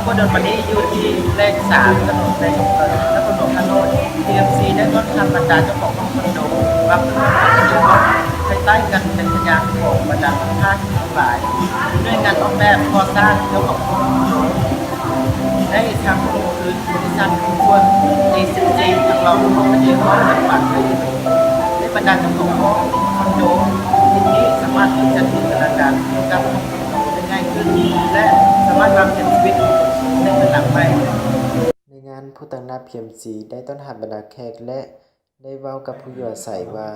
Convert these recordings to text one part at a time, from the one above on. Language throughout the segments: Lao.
ບໍ່ດົນມານີ້ ຢູ່ທີ່ເລກສາມ ຖະໜົນໃນນະຄອນຫຼວງຮາໂນ້ຍ ພີເອັມຊີ ໄດ້ຕ້ອນຮັບບັນດາເຈົ້າຂອງຄອນໂດ ມາເພື່ອຮ່ວມກັນເດີນທາງ ພາຍໃຕ້ການເປັນພະຍານຂອງບັນດາພາກສ່ວນຫຼາຍ, ໜ່ວຍງານອອກແບບກໍ່ສ້າງ, ເຈົ້າຂອງຄອນໂດ ໄດ້ທັງລົງທຶນບໍລິສັດຫຸ້ນສ່ວນ ເອ ຊີ ທາງລອງຂອງພະຍາກອນຈັງຫວັດ ແລະບັນດາເຈົ້າຂອງຄອນໂດ ທີ່ນີ້ສາມາດທີ່ຈະຈິນຕະນາການກັບ ໄດ້ງ່າຍຂຶ້ນ ແລະ ສາມາດວາງແຜນຊີວິດໃນພາຍຫຼັງໄດ້. ໃນງານ, ຜູ້ຕາງໜ້າ ພີເອັມຊີ ໄດ້ຕ້ອນຮັບບັນດາແຂກ ແລະ ໄດ້ເວົ້າກັບຜູ້ຢູ່ອາໄສວ່າ,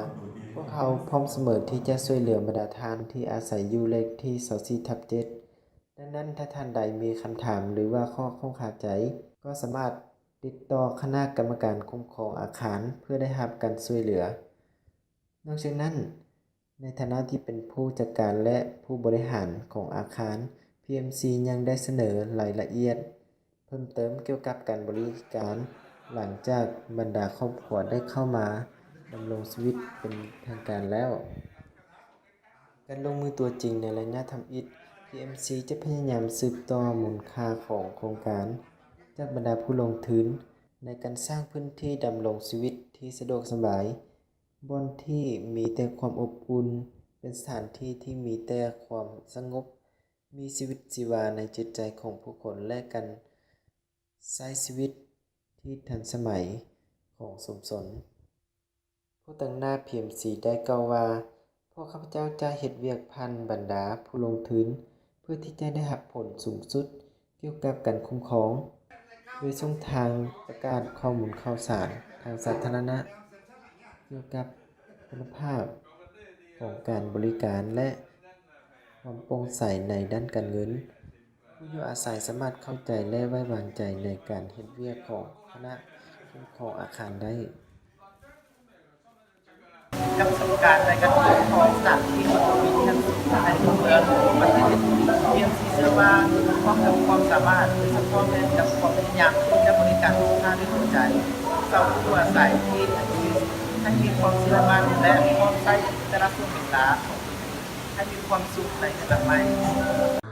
ພວກເຮົາພ້ອມສະເໝີທີ່ຈະຊ່ວຍເຫຼືອບັນດາທ່ານທີ່ອາໄສຢູ່ເລກທີຊາວສີ່ທັບເຈັດ. ດັ່ງນັ້ນ, ຖ້າທ່ານໃດມີຄຳຖາມ ຫຼືວ່າຂໍ້ຂ້ອງຄາໃຈ, ກໍສາມາດຕິດຕໍ່ຄະນະກຳມະການຄຸ້ມຄອງອາຄານ ເພື່ອໄດ້ຮັບການຊ່ວຍເຫຼືອ. ນອກຈາກນັ້ນ, ໃນຖານະທີ່ເປັນຜູ້ຈັດການ ແລະ ຜູ້ບໍລິຫານຂອງອາຄານ, ພີເອັມຊີ ຍັງໄດ້ສະເໜີລາຍລະອຽດເພີ່ມເຕີມກ່ຽວກັບການບໍລິການ ຫຼັງຈາກບັນດາຄອບຄົວໄດ້ເຂົ້າມາດຳລົງຊີວິດເປັນທາງການແລ້ວ. ການລົງມືຕົວຈິງໃນໄລຍະທຳອິດ, ພີເອັມຊີ ຈະພະຍາຍາມສືບຕໍ່ມູນຄ່າຂອງໂຄງການ ຈາກບັນດາຜູ້ລົງທຶນ ໃນການສ້າງພື້ນທີ່ດຳລົງຊີວິດທີ່ສະດວກສະບາຍ, ບ່ອນທີ່ມີແຕ່ຄວາມອົບອຸ່ນ, ເປັນສະຖານທີ່ທີ່ມີແຕ່ຄວາມສະຫງົບ, ມີຊີວິດຊີວາໃນຈິດໃຈຂອງຜູ້ຄົນ ແລະ ການໃຊ້ຊີວິດທີ່ທັນສະໄໝຂອງຊຸມຊົນ. ຜູ້ຕາງໜ້າ ພີເອັມຊີ ໄດ້ກ່າວວ່າ, ພວກຂ້າພະເຈົ້າຈະເຮັດວຽກຜ່ານບັນດາຜູ້ລົງທຶນ ເພື່ອທີ່ຈະໄດ້ຮັບຜົນສູງສຸດ ກ່ຽວກັບການຄຸ້ມຄອງ ໂດຍຊ່ອງທາງປະກາດຂໍ້ມູນຂ່າວສານທາງສາທາລະນະ ກ່ຽວກັບຄຸນນະພາບຂອງການບໍລິການ ແລະ ຄວາມໂປ່ງໃສໃນດ້ານການເງິນ. ຜູ້ຢູ່ອາໄສສາມາດເຂົ້າໃຈ ແລະ ໄວ້ວາງໃຈໃນການເຮັດວຽກຂອງຄະນະຄຸ້ມຄອງອາຄານໄດ້. ກັບປະສົບການໃນການຄຸ້ມຄອງສະຖານທີ່ຂອງໂຄວິດສິບເກົ້າໃນທົ່ວເມືອງ ທຸກໆປະເທດ, ພີເອັມຊີ ເຊື່ອວ່າພ້ອມກັບຄວາມສາມາດ, ໂດຍສະເພາະແມ່ນກັບຄວາມພະຍາຍາມທີ່ຈະບໍລິການລູກຄ້າດ້ວຍຫົວໃຈ, ຊາວຜູ້ຢູ່ອາໄສທີ່ໃຫ້ມີຄວາມເຊື່ອໝັ້ນ ແລະ ພ້ອມໃຊ້ວິຈາລະນະຍານຂອງຕົນເອງໃຫ້ມີຄວາມສຸກໃນເຮືອນຫຼັງໃໝ່.